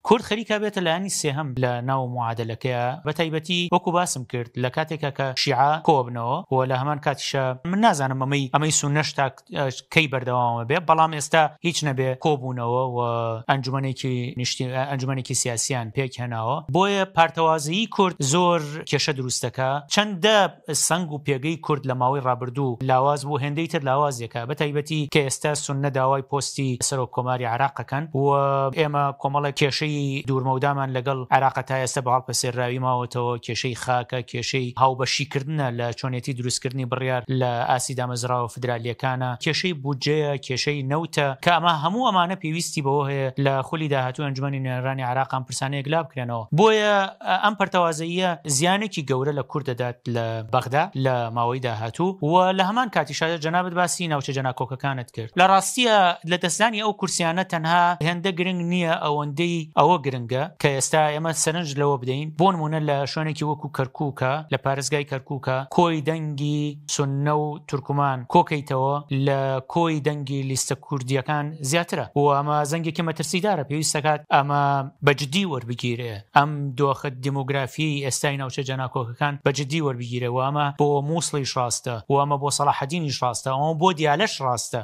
کورد خەریکە بێتە لایەنی سێهەم لە ناو معادەلەکەیا، بە تایبەتی وەکو باسم کرد لە کاتێکا کە شیعە کۆبنەوە و لە هەمان کاتیشا من نازانم ئەمەی ئەمەی سوننەش تا کەی بەردەوامە بێ، بەڵام ئێستا هیچ نەبێ کۆبوونەوە و ئەنجومەنێکی نیشتی ئەنجومەنێکی سیاسیان پێک هێناوە، بۆیە پارتەوازیی کورد زۆر کێشە دروست دەکا، چەندە سەنگ و پێگەی کورد لە ماوەی ڕابردوو لاواز بوو هێندەی تر لاواز دەکا، بە تایبەتی کە ئێستا سوننە داوای پۆستی سەرۆک کۆماری عێراق ئەکەن و ئێمە کۆمەڵێک کێشەی دوورمەودامان لەگەڵ عێراقە تا ئێستا بە هەڵپەسێرراوی ماوەتەوە، کێشەی خاکە، کێشەی هاوبەشیکردنە لە چۆنێتی دروستکردنی بڕیار لە ئاستی دامەزراوە فیدرالییەکانە، کێشەی بودجەیە، کێشەی نەوتە، کە ئەمە هەموو ئەمانە پێویستی بەوە هەیە لە خولی داهاتووی ئەنجومەنی نوێنەرانی عێراق ئەم پرسانە یەکلا بکرێنەوە. بۆیە ئەم پەرتەوازەییە زیانێکی گەورە لە کورد دەدات لە بەغدا لە ماوەی داهاتوو و لە هەمان کاتیشا جەنابت باسی ناوچە جەناکۆکەکانت کرد لە ڕاستییا لەدەستدانی ئەو کورسیانە تەنها هێندە گرنگ نییە ئەوەندەی ئەوە گرنگە کە ئێستا ئێمە سەرنج لەوە بدەین بۆ نمونە لە شوێنێکی وەکو کەرکوکە لە پارێزگای کەرکوکە کۆی دەنگی سوننە و تورکمان کۆکەیتەوە لە کۆی دەنگی لیستە کوردییەکان زیاترە و ئەمە زەنگێکی مەترسیدارە پێویست دەکات ئەمە بە جدی وەربگیرێ ئەم دۆخە دیمۆگرافیەی ئێستای ناوچە جەناکۆکەکان بە جدی وەربگیرێ و ئەمە بۆ موسڵیش ڕاستە و ئەمە بۆ سەڵاحەدینیش ڕاستە ئەمە بۆ دیالەش ڕاستە.